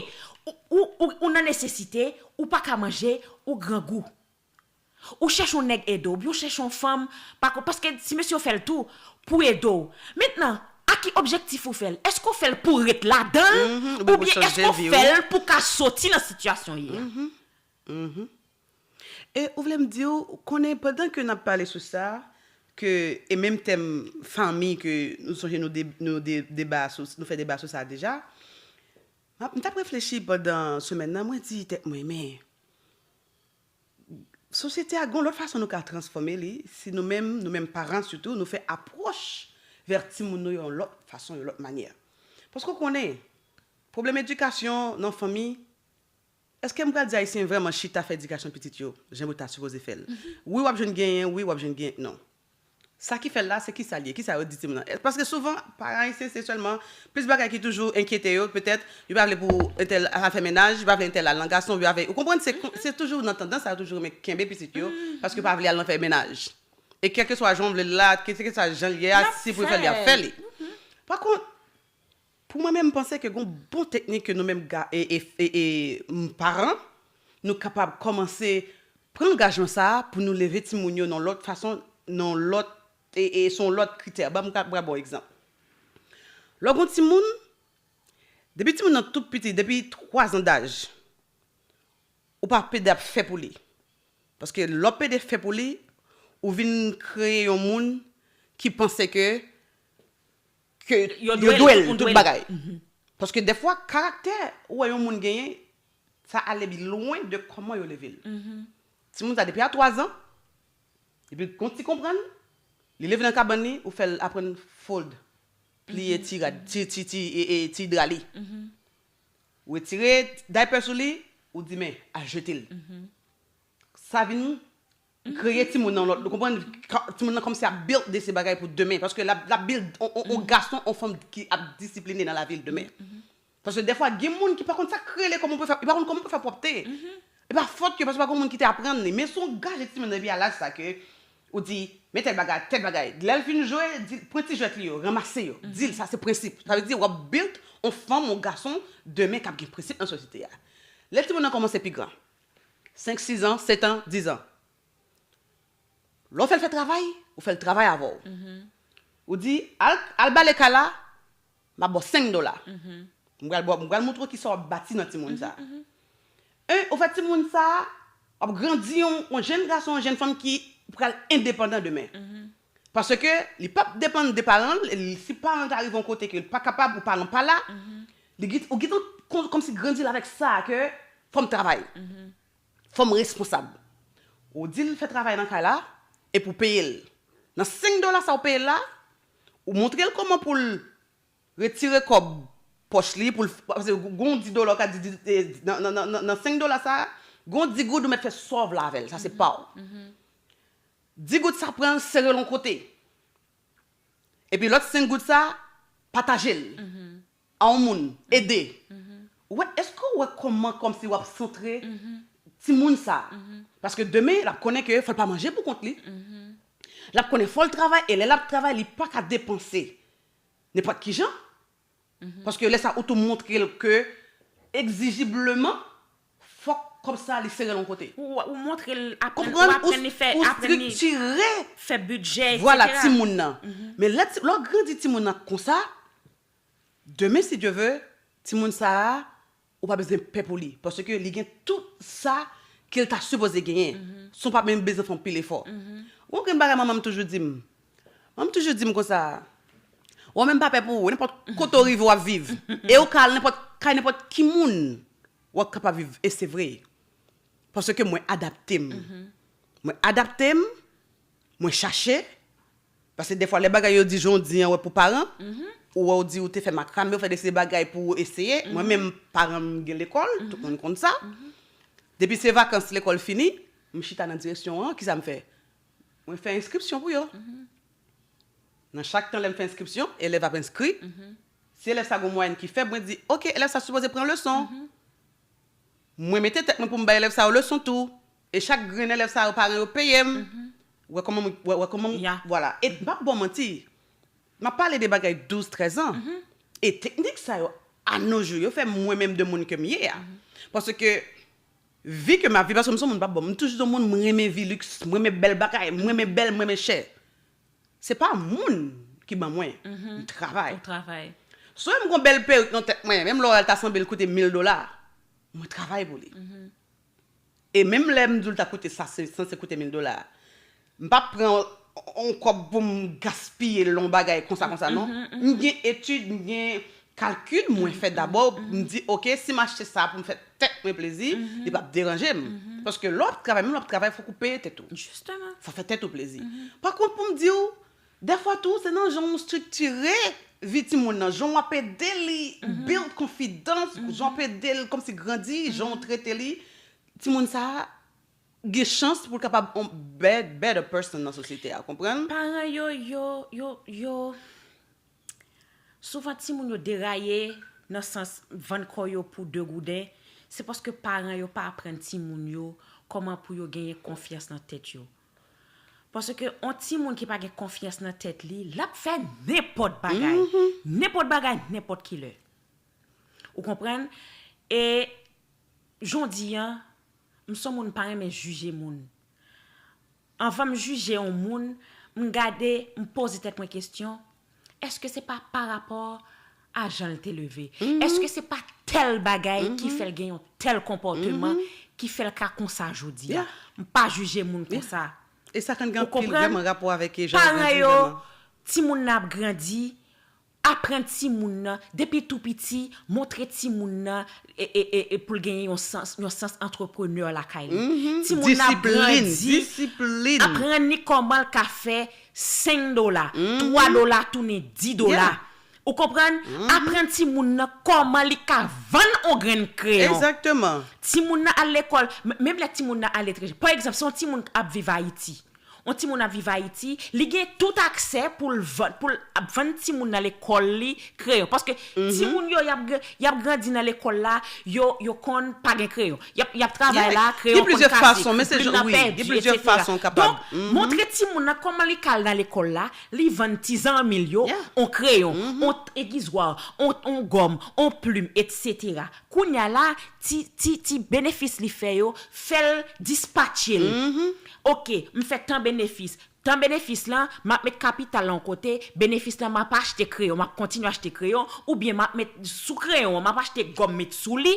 ou, ou, ou, ou nan nesesite, ou pa ka manje, ou grangou. Ou chèche yon nèg ede w, oubyen ou chèche yon fanm, pa ko-, paske ti mesye yo fè l tou pou ede w. Mentnan, a ki objektif ou fè l? Èske w fè l pou ret ladan l, oubyen èske w fè l pou w ka soti nan sitiyasyon w ye a? E ou vle m di w, konnen pandan ke n ap pale sou sa, ke, e menm tèm fanmi ke nou sonje nou de-, nou de-, deba sou, nou fè deba sou sa deja, m ap, m t ap reflechi pandan semèn nan, mwen di tèt mwen, men, sosyete a gon lòt fason nou ka transfòme li, si nou menm, nou menm paran sitou, nou fè apwòch vè timoun nou yon lòt fason, yon lòt manyè. Paske w konnen, pwoblèm edikasyon nan fanmi, èske m pral di Ayisyen vrèman chita fè edikasyon pitit yo, jan yo ta sipoze fè l? Wi, w ap jwenn genyen, wi, w ap jwenn genyen, non. Sa ki fè l la, se kisa l ye? Kisa yo di timoun nan? Paske souvan, paran ayisyen, se sèlman plis bagay ki toujou enkyete yo, petèt, yo pa vle pou entèl al fè mennaj, yo pa vle entèl al nan gason, yo pa vle, ou konprann, se, se toujou nan tandans sa, yo toujou renmen kenbe pitit yo, paske yo pa vle al nan fè mennaj. E kèlkeswa jan w vle l la, kèlkeswa jan l ye a, si pou yo fè l, y ap fè li. Pa kont, pou mwen menm, m panse ke gon bon teknik ke nou menm, e, e, e, e, paran, nou kapab kòmanse pran angajman sa a pou nou leve timoun yo nan lòt fason, nan lòt, e, e se yon lòt kritè. Ban m ka, ba w egzanp. Lè w gon timoun, depi timoun nan tout piti, depi twa zan daj, ou pa pede ap fè pou li. Paske lè w pede fè pou li, ou vin kreye yon moun ki panse ke, ke yo dwe l tout bagay. Paske dèfwa, karaktè ou wè yon moun genyen, sa ale bi lwen de kòman yo leve l. Timoun sa depi a twa zan, epi gon ti konprann, li leve nan kabann li, ou fè l aprann fold, pliye ti rad, ti, ti, ti, e, e, ti dra li. Ou retire diaper sou li, ou di men, al jete l. Sa vin kreye timoun nan lòt, ou konprann, timoun nan kòmsi ap build de se bagay pou demen, paske l ap, l ap build on, on, on gason, on fanm ki ap disipline nan lavi l demen. Paske dèfwa, gen moun ki pa konn sa k rele kòman pou fè, li pa konn kòman pou fè pwòpte. E pa fòt yo, paske pa gen moun ki te aprann li. Men si w gaje timoun nan epi a laj sa ke ou di, men tèl bagay, tèl bagay. Lè l fin jwe, di, pran ti jwèt li yo, ranmase yo. Di l, sa se prensip. Sa vle di, w ap build on fanm, on gason, demen k ap gen prensip nan sosyete a. Lè timoun nan kòmanse pi gran, senk, sis an, sèt an, diz an. Lè w fè l fè travay, ou fè l travay avè w. Ou di, al, al bale kay la, m ap ba w senk dola. M pral ba w, m pral montre w kisa w ap bati nan timoun sa. En, ou fè timoun sa, w ap grandi yon, yon jèn gason, yon jèn fanm ki pral endepandan demen. Paske li p ap depann de paran l, li, si paran l ta rive yon kote ke l pa kapab, ou paran pa la, li gen, ou gentan kon, kòmsi grandi l avèk sa ke fò m travay. Fò m responsab. Ou di l fè travay nan kay la, epi w peye l. Nan senk dola sa w peye l la, ou montre l kòman pou l retire kòb pòch li, pou l, paske gon dis dola, ou ka di, di, e, nan, nan, nan, nan, nan senk dola sa, gon dis goud ou mèt fè sa w vle avè l, sa se pa w. Dis goud sa pran l, sere l yon kote. Epi lòt senk goud sa, pataje l a yon moun, ede. Ou wè, èske w wè kòman kòmsi w ap santre timoun sa? Paske demen, l ap konnen ke fò l pa manje pou kont li. L ap konnen fò l travay, e lè l ap travay, li pa ka depanse nenpòt ki jan. Paske lè sa, ou tou montre l ke egzijibleman, fòk kòb sa li sere l yon kote. Ou, ou montre l aprann, ou aprann li fè, aprann li fè bidjè, etsetera. Vwala, timoun nan. Men lè ti, lè w grandi timoun nan konsa, demen, si Dye ve, timoun sa a, ou pa bezwen pè pou li. Paske li gen tout sa ke l ta sipoze genyen. San w pa menm bezwen fè anpil efò. Gon grenn bagay manman m toujou di m. Manman m toujou di m konsa, ou menm pa pè pou ou, nenpòt kote w rive, w ap viv. E ou ka al nenpòt kay, nenpòt ki moun, w ap kapab viv. E se vre. Paske mwen adapte m. Mwen adapte m, mwen chache. Paske defwa, lè bagay yo di jan w di an, wè pou paran, ou wè w di ou te fè makrame, ou fè de se bagay pou ou eseye. Mwen menm, paran m gen lekòl, tout moun konn sa. Depi se vakans lekòl fini, m chita nan direksyon an, kisa m fè? Mwen fè enskripsyon pou yo. Nan chak tan lè m fè enskripsyon, elèv ap enskri. Si elèv sa gon mwayèn ki fèb, mwen di, oke, elèv sa sipoze pran leson. Mwen mete tèt mwen pou m bay elèv sa yo leson tou. E chak grenn elèv sa yo, paran yo peye m. Wè kòman, wè, wè kòman, vwala. E m p ap ba w manti. M ap pale de bagay douz, trèz an. E teknik sa yo, anojou, yo fè mwen menm de moun ke m ye a. Paske vi ke m ap viv, paske m se yon moun pa bon. M toujou se yon moun, m renmen vi liks, m renmen bèl bagay, m renmen bèl, m renmen chè. Se pa moun ki ban mwen, m travay. Ou travay. Si w wè m gon bèl perik nan tèt mwen, menm lè w wè l ta sanble l koute mil dola, mwen travay pou li. E menm lè m di w l ta koute sa, se sanse koute mil dola, m p ap pran yon kòb pou m gaspiye l nan yon bagay konsa, konsa, non. M gen etid, m gen kalkil mwen fè dabò, m di, oke, si m achte sa pou m fè tèt mwen plezi, li p ap deranje m. Paske lè w ap travay, menm lè w ap travay, fòk ou peye tèt ou. Jisteman. Fò w fè tèt ou plezi. Pa kont, pou m di w, dèfwa tou, se nan jan w estriktire vi timoun nan, jan w ap ede li build konfidans, jan w ap ede l kòmsi grandi, jan w trete li, timoun sa a, gen chans pou l kapab yon bad, better person nan sosyete a, konprann? Paran yo, yo, yo, yo. Souvan timoun yo deraye nan sans vann kò yo pou de gouden, se paske paran yo pa aprann timoun yo kòman pou yo genyen konfyans nan tèt yo. Paske yon timoun ki pa gen konfyans nan tèt li, l ap fè nenpòt bagay. Nenpòt bagay, nenpòt kilè. Ou konprann? E jodi an, m se yon moun pa renmen jije moun. Anvan m jije yon moun, m gade, m poze tèt mwen kesyon, èske se pa parapò a jan l te leve? Èske se pa tèl bagay ki fè l gen yon tèl konpòteman ki fè l ka konsa jodi a? M pa jije moun konsa. E sa konn gen anpil vrèman rapò avèk jan l grandi vrèman. Timoun nan ap grandi, aprann timoun nan depi tou piti, montre timoun nan e, e, e, e pou l genyen yon sans, yon sans antreprenè lakay li. Timoun nan ap grandi, aprann li kòman l ka fè senk dola, twa dola tounen dis dola. Ou konprann? Aprann timoun nan kòman li ka vann yon grenn kreyon. Egzakteman. Timoun nan al lekòl, menm lè timoun nan aletranje. Pa egzanp, si yon timoun ap viv Ayiti, yon timoun ap viv Ayiti, li gen tout aksè pou l vann, pou l ap vann timoun nan lekòl li kreyon. Paske timoun yo, y ap, y ap grandi nan lekòl la, yo, yo konn pa gen kreyon. Y ap, y ap travay la, kreyon konn kase. Gen plizyè fason, men se jan, wi, gen plizyè fason kapab. Donk, montre timoun nan kòman li ka al nan lekòl la, li vann ti zanmi l yo, yon kreyon, yon egizwa, yon, yon gòm, yon plim, etsetera. Kounye a la, ti, ti, ti benefis li fè yo, fè l dispatche l. Oke, m fè tan benefis. Tan benefis lan, m ap met kapital la yon kote, benefis lan m ap achte kreyon, m ap kontinye achte kreyon, oubyen m ap met sou kreyon an, m ap achte gòm met sou li.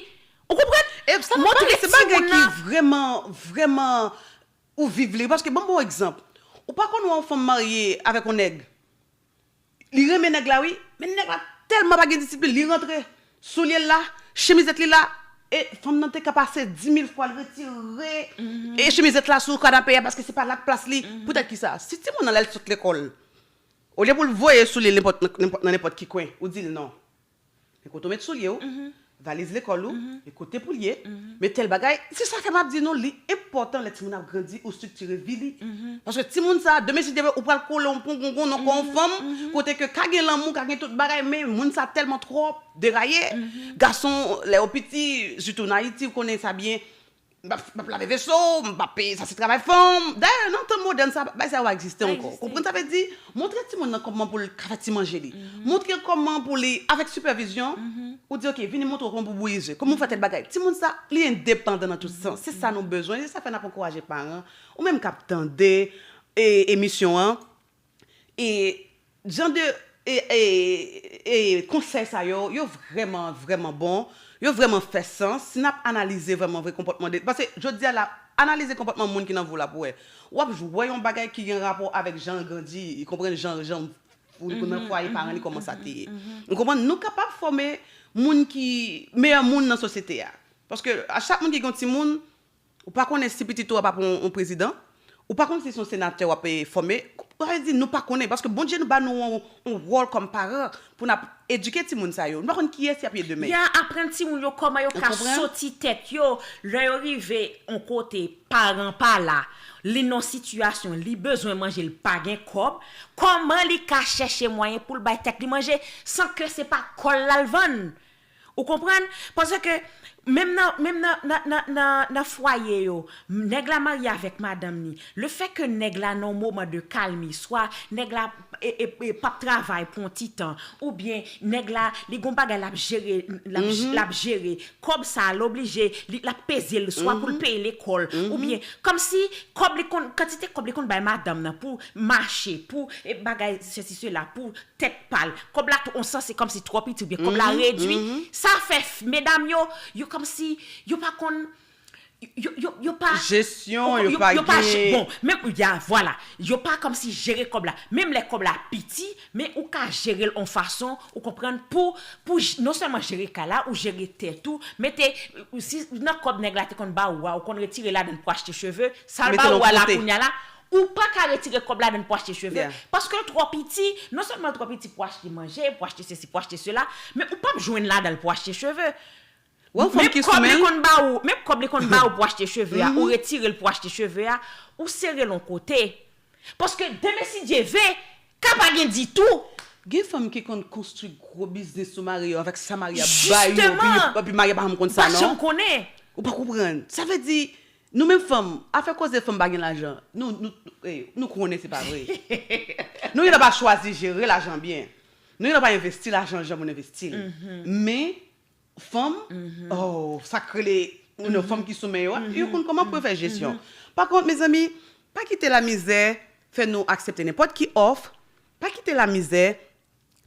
Ou konprann? E sa m ap pale, se bagay ki vrèman, vrèman ou viv li. Paske, ban m ba w egzanp. Ou pa konn wè yon fanm marye avèk yon nèg. Li renmen nèg la, wi, men nèg la tèlman pa gen disiplin, li rantre, soulye l la, chemizèt li la, e fanm nan te ka pase dis mil fwa, l retire e chemizèt la sou kanape a paske se pa la k plas li. Poutèt ki sa? Si timoun nan lè l sot lekòl, olye pou l voye soulye l nenpòt, nan nenpòt ki kwen, ou di l non. Men kote w met soulye w, valiz lekòl ou, men kote pou l ye, men tèl bagay. Se sa fè m ap di nou, li enpòtan lè timoun ap grandi, ou estriktire vi li. Paske timoun sa, demen si Dye vle, ou pral kole yon pongongon nan kò yon fanm, kote ke ka gen lanmou, ka gen tout bagay, men moun sa tèlman twò deraye. Gason, lè yo piti, sitou an Ayiti, ou konnen sa byen, m p ap, m p ap lave veso, m p ap, sa se travay fanm. Dayè, nan tan modèn sa, bagay sa yo pa egziste ankò. Konprann sa vle di? Montre timoun nan kòman pou l ka fè ti manje li. Montre l kòman pou li, avèk sipèvizyon, ou di, oke, vini montre w kòman pou bouyi ze, kòman pou fè tèl bagay. Timoun sa, li endepandan nan tout sans. Se sa nou bezwen, se sa fè n ap ankouraje paran, ou menm k ap tande e, emisyon an, e jan de e, e, e konsèy sa yo, yo vrèman, vrèman bon, yo vrèman fè sans. Si n ap analize vrèman vre konpòtman de, paske jodi a la, analize konpòtman moun ki nan vi w la pou wè. W ap wè yon bagay ki gen rapò avèk jan l grandi, konprann jan, jan pou nan fwaye paran li kòman sa te ye. Ou konprann? Nou kapab fòme moun ki meyè moun nan sosyete a. Paske a chak moun ki gen yon timoun, ou pa konnen si pitit ou ap ap yon, yon prezidan, ou pa konn si se yon senatè w ap, eh, fòme. Sa vle di nou pa konnen, paske Bondye nou ba nou yon, yon wòl kòm paran pou n ap edike timoun sa yo. Nou pa konn kiyès y ap ye demen. Ya aprann timoun yo kòman yo ka soti tèt yo lè yo rive yon kote, paran pa la, li nan sitiyasyon, li bezwen manje, li pa gen kòb, kòman li ka chèche mwayen pou l bay tèt li manje san ke se pa kò l l al vann? Ou konprann? Paske menm nan, menm nan, nan, nan, nan, nan fwaye yo, nèg la marye avèk madanm ni. Lefètke nèg la nan yon moman de kalmi, swa nèg la e, e, e, p ap travay pou yon ti tan, oubyen nèg la, li gon bagay l ap jere, l ap, l ap jere. Kòb sa a, l oblije, li, l ap peze l, swa pou l peye lekòl, oubyen, kòmsi, kòb li konn, kantite kòb li konn bay madanm nan pou mache, pou, e, bagay, sesi, sela, pou tèt pa l. Kòb la tou, on sans, se kòmsi twò piti oubyen kòb la redwi. Sa fè f-, medam yo, yo kòmsi, yo pa konn, yo, yo, yo pa. Jesyon, yo, yo pa yo pa gen. Bon, menm, ya, vwala. Yo pa kòmsi jere kòb la. Menm lè kòb la piti, men ou ka jere l on fason, ou konprann, pou, pou j-, non sèlman jere kay la, ou jere tèt ou, mete, si nan kòb nèg la te konn ba ou a, ou konn retire ladann pou achte cheve, sa l ba ou a la kounye a la, ou pa ka retire kòb ladann pou achte cheve, paske l twò piti, non sèlman l twò piti pou achte manje, pou achte sesi, pou achte sela, men ou p ap jwenn ladan l pou achte cheve. Wè yon fanm ki sou men l. Menm kòb li konn ba ou pou achte cheve a, ou retire l pou achte cheve a, ou sere l yon kote. Paske demen si Dye ve, ka pa gen ditou. Gen fanm ki konn konstwi gwo biznis sou mari yo avèk sa mari a ba yo, epi mari a pa janm konn sa non. Ou pa konprann. Sa vle di, nou menm fanm, afè koze fanm pa gen lajan, nou, nou, nou konnen se pa vre. Nou gentan pa chwazi jere lajan byen. Nou gentan pa envesti lajan jan moun envesti l. Men, fanm, oh, sa k rele, you know, fanm ki sou men yo a, yo konn kòman pou yo fè jesyon. Pa kont, mezanmi, pa kite lamizè fè nou aksepte nenpòt ki òf, pa kite lamizè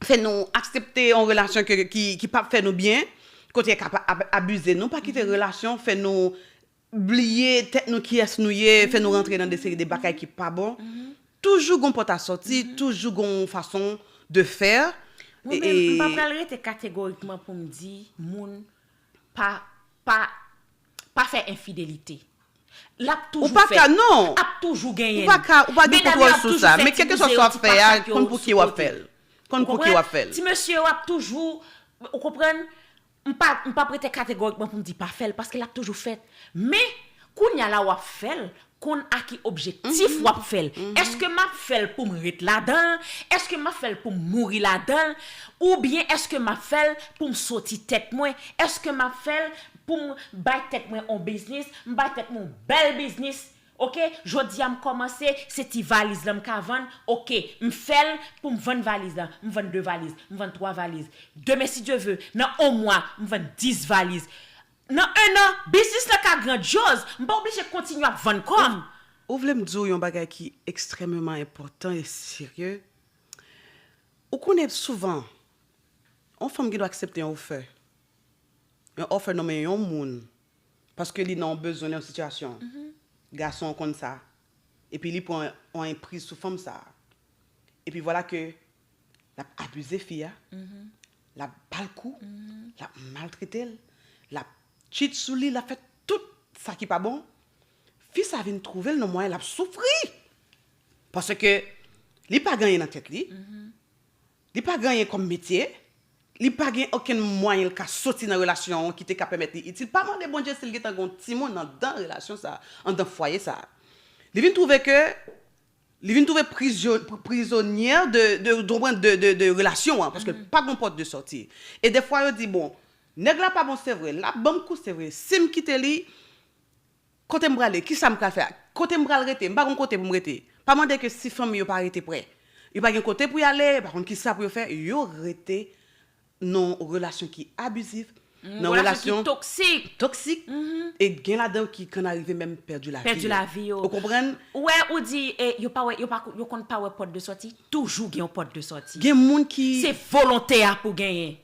fè nou aksepte yon relasyon ke, ki, ki p ap fè nou byen, kote y ap abize nou, pa kite relasyon fè nou bliye tèt nou, kiyès nou ye, fè nou rantre nan de seri de bagay ki pa bon. Toujou gon pòt a sòti, toujou gon fason de fè. Mwen menm, m pa pral rete kategorikman pou m di moun pa, pa, pa fè enfidelite. L ap toujou fèt. Ou pa ka, non. Ap toujou genyen. Ou pa ka, ou pa gen kontwòl sou sa. Men kèlkeswa sa w ap fè a, konn pou ki w ap fè l. Konn pou ki w ap fè l. Ti mesye yo ap toujou, ou konprann? M pa, m p ap rete kategorikman pou m di pa fè l, paske l ap toujou fèt. Men, kounye a la w ap fè l, konn a ki objektif w ap fè l. Èske m ap fè l pou m ret ladan l? Èske m ap fè l pou m mouri ladan l? Oubyen èske m ap fè l pou m soti tèt mwen? Èske m ap fè l pou m bay tèt mwen on biznis? M bay tèt mwen on bèl biznis. Oke, jodi a m kòmanse, se ti valiz lan m ka vann. Oke, m fè l pou m vann valiz lan. M vann de valiz, m vann twa valiz. Demen, si Dye ve, nan on mwa, m vann dis valiz. Nan en an, biznis lan ka grandyoz. M pa oblije kontinye ap vann kò m. Ou vle m di w yon bagay ki ekstrèmeman enpòtan e serye? Ou konnen souvan, yon fanm gen dwa aksepte yon ofè. Yon ofè nan men yon moun. Paske li nan yon bezwen, nan yon sitiyasyon. Gason an konn sa. Epi li pran yon enpriz sou fanm sa. Epi vwala ke l ap abize fi a, l ap ba l kou, l ap maltrete l, l ap cheat sou li, l ap fè tout sa ki pa bon. Fi sa vin twouve l nan mwayen l ap soufri. Paske li pa gen anyen nan tèt li. Li pa gen anyen kòm metye. Li pa gen okenn mwayen l ka soti nan relasyon an ki te ka pèmèt li itil. Pa mande Bondye si l gentan gen yon timoun anndan relasyon sa, anndan fwaye sa. Li vin twouve ke, li vin twouve prizyo-, pri-, prizonyè de, de, de, de, de, de relasyon an, paske l pa gen pòt de sòti. E defwa yo di, bon, nèg la pa bon, se vre, l ap ban m kou, se vre. Si m kite li, kote m prale? Kisa m pral fè? Kote m pral rete? M pa gon kote pou m rete. Pa mande ke si fanmi yo pa rete prè. Yo pa gen kote pou y ale, yo pa konn kisa pou yo fè, yo rete nan relasyon ki abizif, nan relasyon ki toksik. Toksik. E gen ladan yo ki konn arive menm pèdi lavi yo. Pèdi lavi yo. Ou konprann? Ou wè, ou di, e, yo pa wè, yo pa, yo konn pa wè pòt de sòti, toujou gen yon pòt de sòti. Gen moun ki... Se volonte a pou genyen.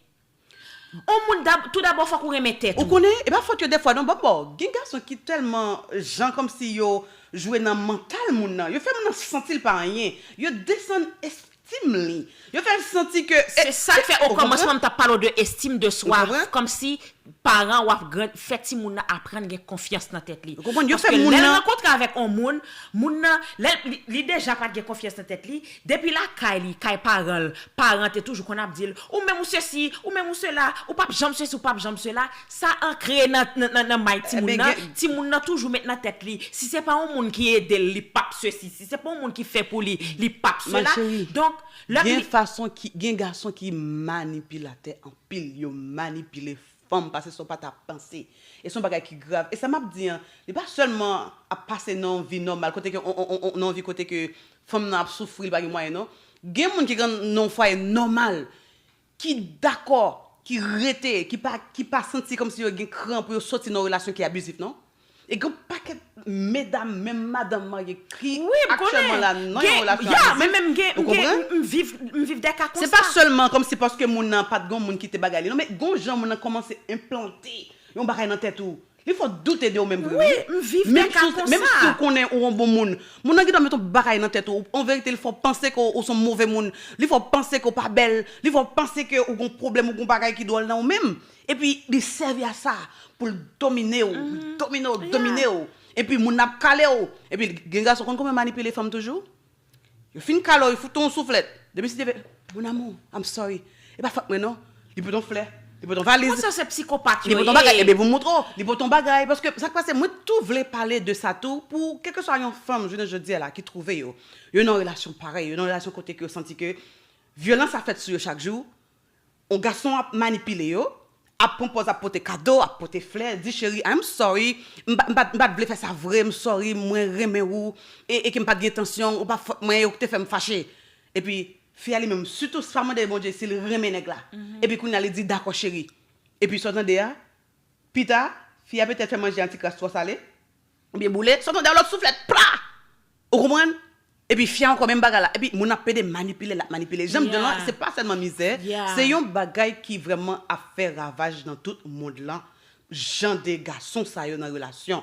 On moun dab-, tou dabò fòk ou renmen tèt ou. Ou konnen, e pa fòt yo defwa non, bon, bon, gen gason ki tèlman jan kòmsi yo jwe nan mantal moun nan, yo fè moun nan santi l pa anyen, yo desann estim li, yo fè l santi ke... Se sa k fè okòmansman m t ap pale w de estim de swa, kòmsi paran w ap gran-, fè timoun nan aprann gen konfyans nan tèt li. Ou konprann? Yo fè moun nan... Paske lè l rankontre avèk on moun, moun nan, lè li, li deja pa t gen konfyans nan tèt li, depi lakay li, kay paran l, paran te toujou konn ap di l, ou menm ou sesi, ou menm ou sela, ou p ap janm sesi, ou p ap janm sela, sa ankre nan, nan, nan, nan may timoun nan. Timoun nan toujou met nan tèt li, si se pa yon moun ki ede l, li p ap sesi, si se pa yon moun ki fè pou li, li p ap sela. Donk, lè gen fason ki, gen gason ki manipilatè anpil, yo manipile fanm, pase sa w pa ta panse. E se yon bagay ki grav. E sa m ap di an, li pa sèlman ap pase nan yon vi nòmal, kote ke, on, on, on, on, nan yon vi kote ke fanm nan ap soufri, li pa gen mwayen, non. Gen moun ki gen nan yon fwaye nòmal, ki dakò, ki rete, ki pa, ki pa santi kòmsi yo gen kran pou yo soti nan yon relasyon ki abizif, non. E gen pakèt medam, menm madanm marye ki aktyèlman la nan yon relasyon abizif. Ou konprann? M viv, m viv de ka konsa. Se pa sèlman kòmsi paske moun nan pa t gen moun ki te bagay li, non, men gon jan moun nan kòmanse enplante yon bagay nan tèt ou. Li fè w doute de ou menm vre, wi. Wi, m viv de ka konsa. Menm si w konnen ou yon bon moun, moun nan gentan met yon bagay nan tèt ou. An verite, li fè w panse ke w se yon move moun. Li fè w panse ke w pa bèl. Li fè w panse ke ou gon pwoblèm, ou gon bagay ki dwòl nan ou menm. Epi li sèvi a sa pou l domine w, domine w, domine w. Epi moun nan ap kale w. Epi gen gason konn konbyen manipile fanm toujou? Yo fin kale w, yo fout ou yon souflèt. Depi si te fè, "Mon amour, I'm sorry. E pa fòt mwen non." Li pote yon flè. Li pote yon valiz. Konsa se psikopat yo ye. Li pote yon bagay, ebyen pou m montre w. Li pote yon bagay, paske sa k pase, mwen tou vle pale de sa tou, pou kèlkeswa yon fanm, jounen jodi a la, ki twouve yo, yo nan relasyon parèy, yo nan relasyon kote ke yo santi ke vyolans ap fèt sou yo chak jou, yon gason ap manipile yo, ap pran pòz, ap pote kado, ap pote flè, di, "Cheri, I'm sorry, m pa, m pa, m pa t vle fè sa vre, m sorry, mwen renmen ou, e, e ke m pa t gen entansyon, ou pa fòt mwen, e ou te fè m fache." Epi, fi a li menm, sitou, se pa mande Bondye si l renmen nèg la. Epi kounye a, li di, "Dakò, cheri." Epi, sa w tande a, pita, fi a petèt fè manje a ti kras twò sale, oubyen boule, sa w tande a, lòt souflèt, pla! Ou konprann? Epi fi a ankò menm bagay la. Epi moun ap pede manipile l, ap manipile. Jan m di w lan, se pa sèlman mizè, se yon bagay ki vrèman ap fè ravaj nan tout mond lan. Jan de gason sa yo nan relasyon.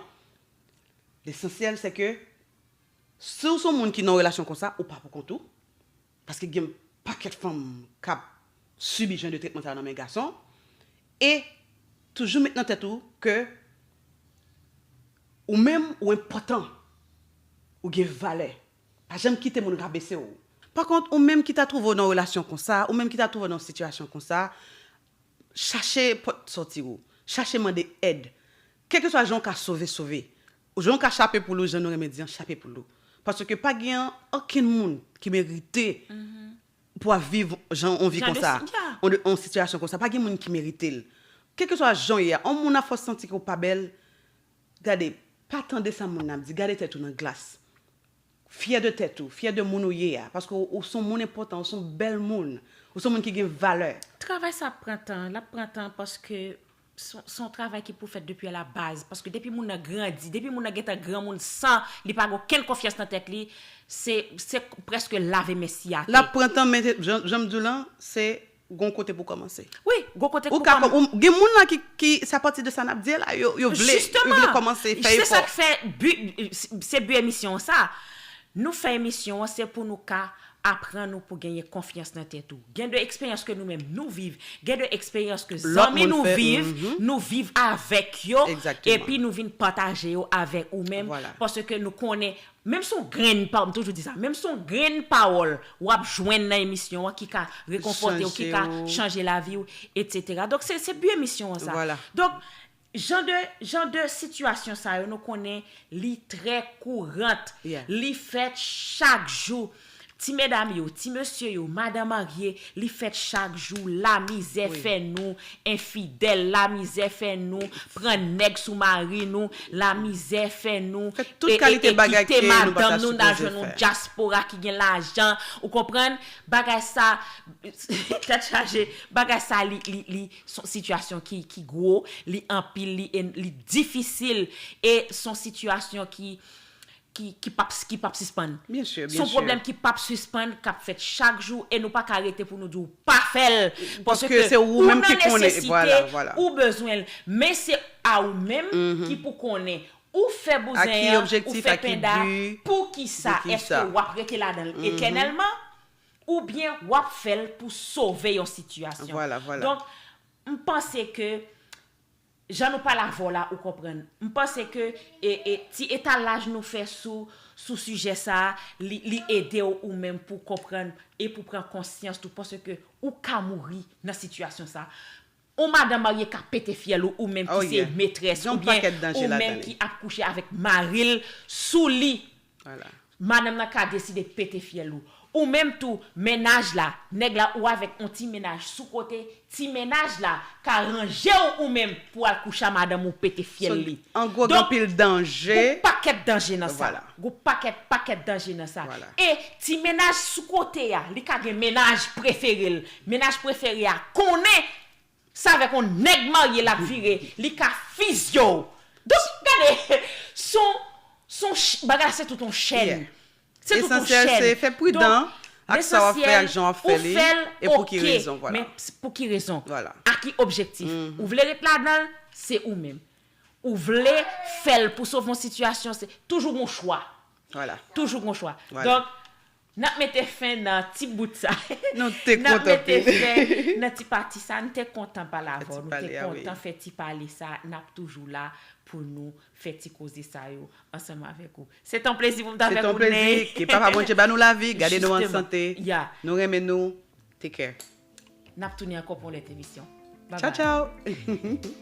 Lesansyèl, se ke si w se yon moun ki nan yon relasyon konsa, ou pa pou kont ou. Paske gen pakèt fanm k ap sibi jan de tretman sa yo nan men gason. E toujou met nan tèt ou ke ou menm ou enpòtan, ou gen valè. Pa janm kite moun rabese w. Pa kont, ou menm ki ta twouve w nan yon relasyon konsa, ou menm ki ta twouve w nan yon sitiyasyon konsa, chache pòt sòti ou. Chache mande èd. Kèlkeswa jan w ka sove, sove. Jan w ka chape poul ou, jan nou renmen di an, chape poul ou. Paske pa gen okenn moun ki merite pou ap viv jan yon vi konsa, yon sitiyasyon konsa. Pa gen moun ki merite l. Kèlkeswa jan w ye a, yon moun a fè w santi ke w pa bèl, gade, pa tande sa moun nan ap di, gade tèt ou nan glas. Fyè de tèt ou, fyè de moun ou ye a, paske w, w se yon moun enpòtan, w se yon bèl moun, w se yon moun ki gen valè. Travay sa ap pran tan, l ap pran tan paske se, se yon travay ki pou fèt depi a la baz, paske depi moun nan grandi, depi moun nan gentan granmoun san li pa gen okenn konfyans nan tèt li, se, se prèske lave men si atè. L ap pran tan, men jan, jan m di w lan, se gon kote pou kòmanse. Wi, gon kote pou kòmanse. Gen moun lan ki, ki, se apati de sa n ap di la, yo, yo vle, yo vle kòmanse fè efò. Se sa k fè bi, se bi emisyon an sa. Nou fè emisyon an, se pou nou ka aprann ou pou genyen konfyans nan tèt ou. Gen de eksperyans ke nou menm nou viv, gen de eksperyans ke zanmi nou viv, nou viv avèk yo, epi nou vin pataje yo avèk ou menm, paske nou konnen Menm si yon grenn pawòl, m toujou di sa, menm si yon grenn pawòl w ap jwenn nan emisyon an ki ka rekonfòte w, ki ka chanje lavi w, etsetera. Donk, se, se bi emisyon an sa. Donk, jan de, jan de sitiyasyon sa yo, nou konnen li trè kourant. Li fèt chak jou. Ti medam yo, ti mesye yo, madan marye, li fèt chak jou. Lamizè fè nou enfidèl, lamizè fè nou pran nèg sou mari nou, lamizè fè nou kite madanm nou, n al jwenn yon dyaspora ki gen lajan, ou konprann? Bagay sa, tèt chaje, bagay sa li, li, li se yon sitiyasyon ki, ki gwo, li anpil, li, li difisil, e se yon sitiyasyon ki ki, ki p ap, ki p ap sispann. Se yon pwoblèm ki p ap sispann, k ap fèt chak jou, e nou pa ka rete pou nou di w pa fè l. Paske ou nan nesesite, ou bezwen l. Men se a ou menm ki pou konnen. Ou fè bouzen an, ou fè penda, poukisa? Èske w ap rete ladan l etènèlman? Oubyen w ap fè l pou sove yon sitiyasyon? Donk, m panse ke jan nou pale avè w la, ou konprann. M panse ke, e, e, ti etalaj nou fè sou, sou sijè sa a, li, li ede w ou menm pou konprann e pou pran konsyans tou, paske ou ka mouri nan sitiyasyon sa a. Yon madanm marye ka pete fyèl ou, ou menm ki se metrès, oubyen ou menm ki ap kouche avèk mari l sou li. Madanm nan ka deside pete fyèl ou. Ou menm tou, mennaj la, nèg la ou avèk yon ti mennaj sou kote, ti mennaj la ka ranje w ou menm pou al kouche a madanm ou pete fyèl li. An gwo, gen anpil danje. Gon pakèt danje nan sa. Gon pakèt, pakèt danje nan sa. E ti mennaj sou kote a, li ka gen mennaj prefere l. Mennaj prefere a konnen se avèk yon nèg marye l ap vire, li ka fizye w. Donk, gade, se yon, se yon ch-, bagay la se tout yon chèn. Se tout yon chèn. Esansyèl se fè pridan ak sa w ap fè, ak jan w ap fè li, e pou ki rezon, vwala. Men pou ki rezon? A ki objektif? Ou vle ret ladan l, se ou menm. Ou vle fè l pou sove yon sitiyasyon, se toujou gon chwa. Toujou gon chwa. Donk, n ap mete fen nan ti bout sa. N ap mete fen nan ti pati sa. Nou te kontan pale avè w. Nou te kontan fè ti pale sa. N ap toujou la pou nou fè ti koze sa yo ansanm avèk ou. Se te yon plezi pou m t avèk ou, Ney. Ke Papa Bondye ba nou lavi, gade nou an sante. Nou renmen nou. Take care. N ap tounen ankò pou yon lòt emisyon. Bye Tchau, bye. Tchau.